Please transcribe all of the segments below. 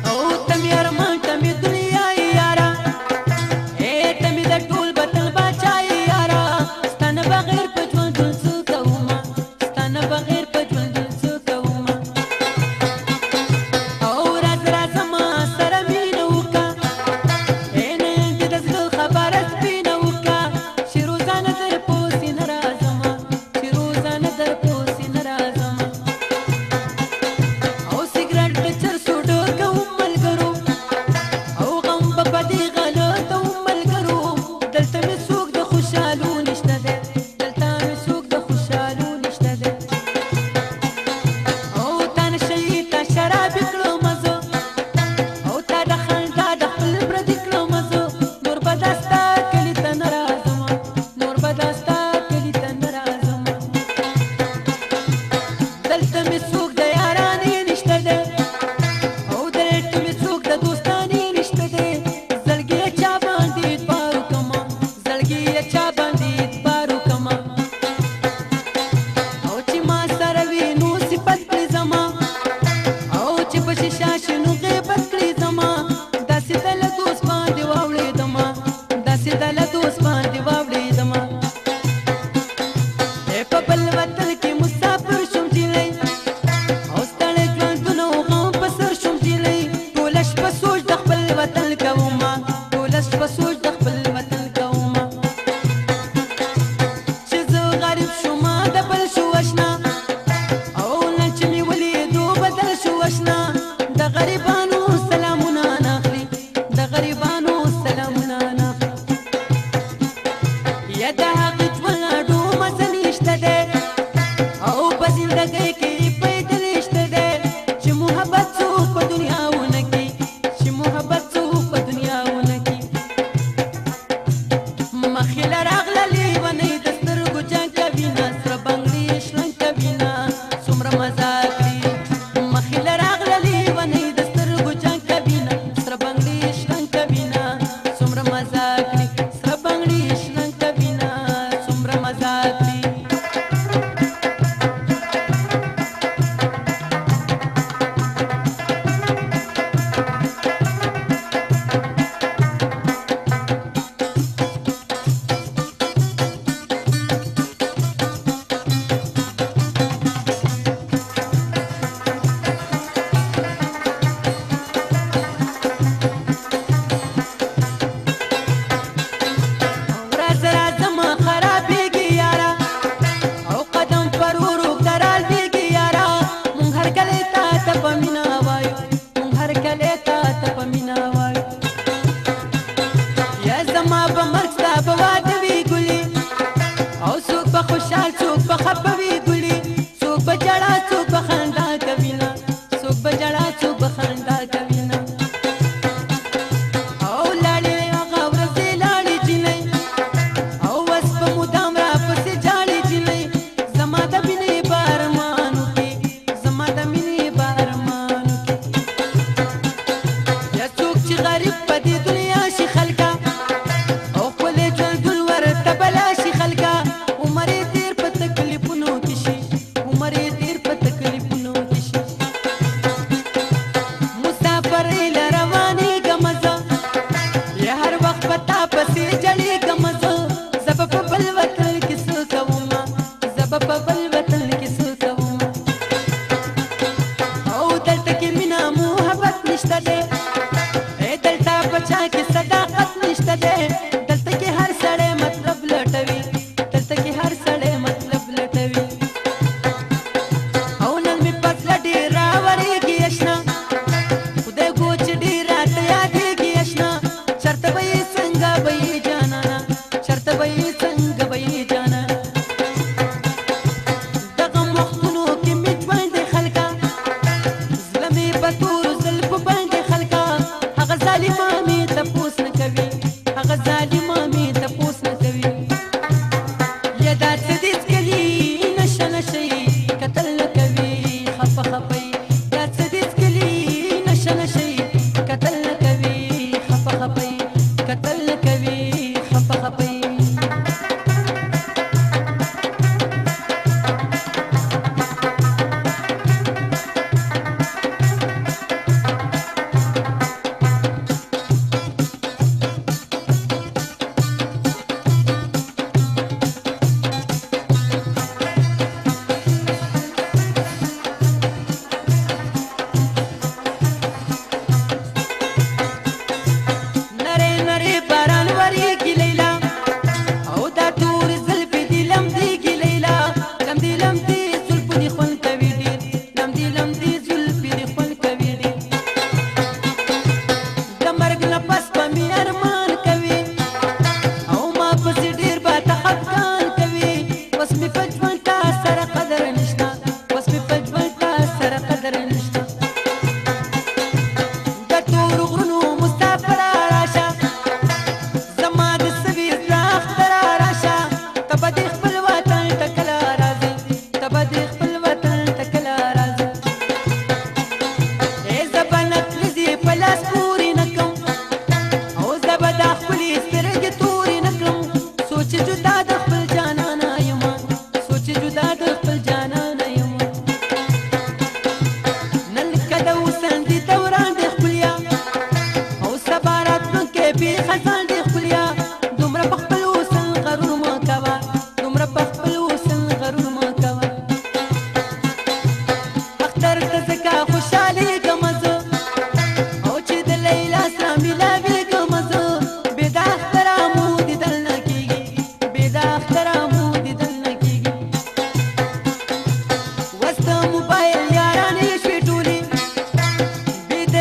او ته مې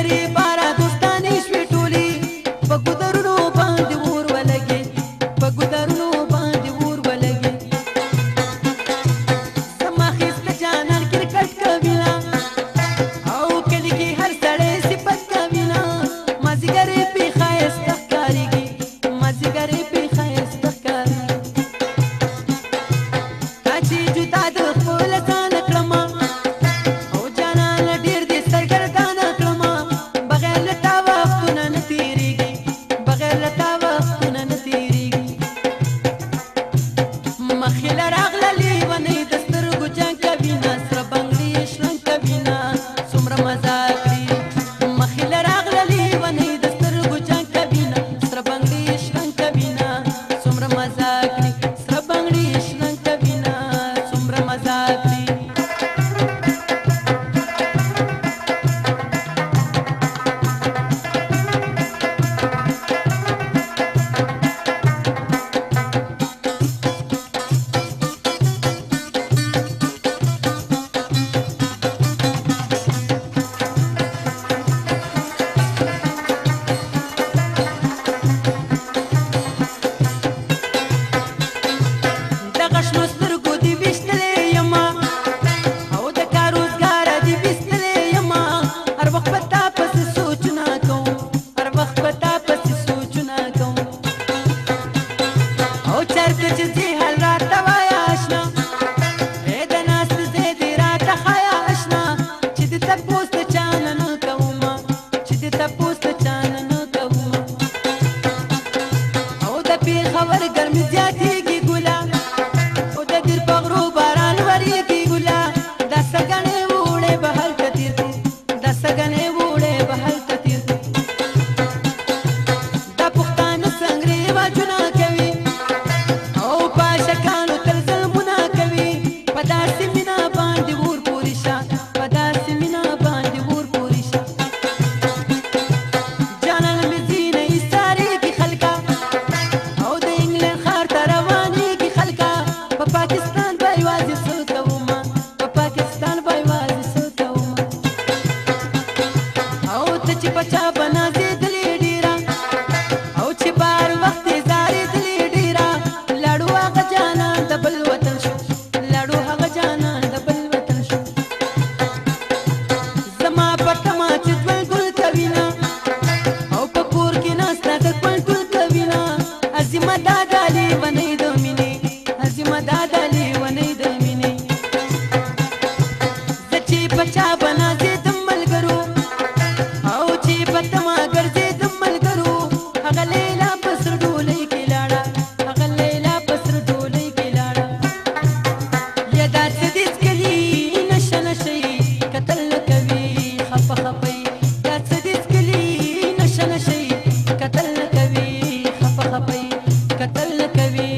ملګري بارا دوستانې شوې ټولې، په ګودرونو باندې اور ولګېد، په ګودرونو باندې اور ولګېد. زما ښایسته جانان کرکټ کوینه، او کلي کې هر سړی صفت کوینه. مازدیګر یې پې ښایسته ښکارېږي، مازدیګر یې پې ښایسته ښکارېږي. تا چې جدا د خپله ځانه کړمه، او جانانه ډېر دې سرګردانه کړمه. بغیر له تا وختونه نه تېرېږي، بغیر له تا وختونه نه تېرېږي. مخې له راغله لیونۍ د سترګو جنګ کوینه، سره بنګړي یې شرنګ کوینه، څومره مزه کړي. مخې له راغله لیونۍ د سترګو جنګ کوینه، سره بنګړي یې شرنګ کوینه، څومره مزه کړي. سره بنګړي یې شرنګ کوینه، څومره مزه کړي. دغه شنو سترګو دې ویشتلې یمه، او د کار روزګاره دې ویستلې یمه. هر وخت په تا پسې سوچونه کوم، هر وخت په تا پسې سوچونه کوم. او چېرته چې ځې حال راته وایه اشنا، ای د ناستې ځای دې راته ښایه اشنا. چې دې تپوس د چا نه نه کومه، چې دې تپوس د چا نه نه کومه. او د پېښور ګرمي زیاتېږي ګله، او د دیر په غرو باران ورېږي ګله. دا سږنی اوړی به هلته تېر کړو، دا سږنی اوړی به هلته تېر کړو. دا پښتانه څنګه رواجونه کوي، او په عاشقانو تل ظلمونه کوي. په داسې مینه باندې اور پورې شه، په داسې مینه باندې اور پورې شه. جانان مې ځینې ایسارېږي خلکه، او د انګلند ښار ته روانېږي خلکه. په پاکستان به یوازې څه کومه، په پاکستان به یوازې څه کومه. او ته چې په چا به نازېدلې ډېره، او چې په هر وخت یې ځارېدلې ډېره. لاړو هغه جانان د بل وطن شو، لاړو هغه جانان د بل وطن شو. زما په تمه چې ژوند ګل کوینه، او په کور کې ناسته د خپل ګل کوینه. عظیمه دا د لیونۍ د مینې، عظیمه دا د لیونۍ د مینې. زه چې په چا به نازېدم ملګرو، او چې په تمه ګرځېدم ملګرو. هغه لیلا په سره ډولۍ کې لاړه، هغه لیلا په سره ډولۍ کې لاړه. یا دا څه دې څکلي نشه نشه یې، کتل نه کوي خفه خفه یې. دا څه دې څکلي نشه نشه یې، کتل نه کوي خفه خفه یې، کتل نه کوي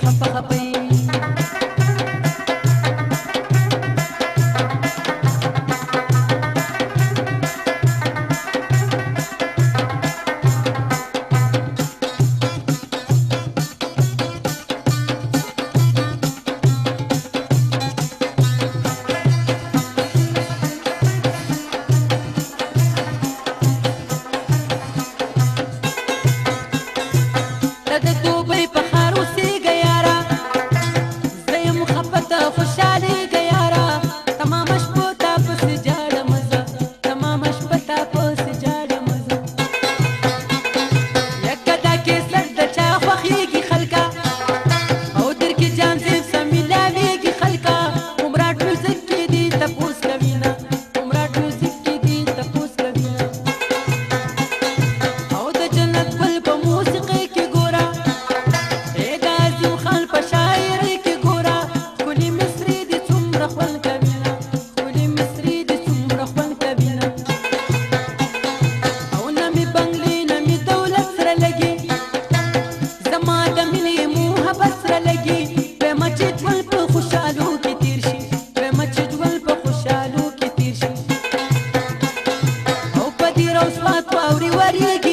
خفه خفه یې. ته د دوبۍ په ښار اوسېږه یاره، زه یم خفه ته خوشحالېږه یاره. تمامه شپه تا پسې ژاړم زه، تمامه شپه تا پسې ژاړم زه. یکه دا کیسټ د چا خوښېږي خلکه، او در کې جان زیب سه میلاوېږي خلکه. عمراټ میوزیک کې دي تپوس کوینه، عمراټ میوزیک کې دي تپوس کوینه. او د جنت ګل په موسیقۍ کې ګوره، ای د عظیم خان په شاعرۍ کې ګوره. ښکلي مصري دې څومره خوند کوینه، ښکلي مصري دې څومره خوند کوینه. او نه مې بنګلې نه مې دولت سره لګي، زما د مینې محبت سره لګي. وایم چې ژوند په خوشحالو کې تېر شي، وایم چې ژوند په خوشحالو کې تېر شي. او په دې روسوات واورې ورېږي.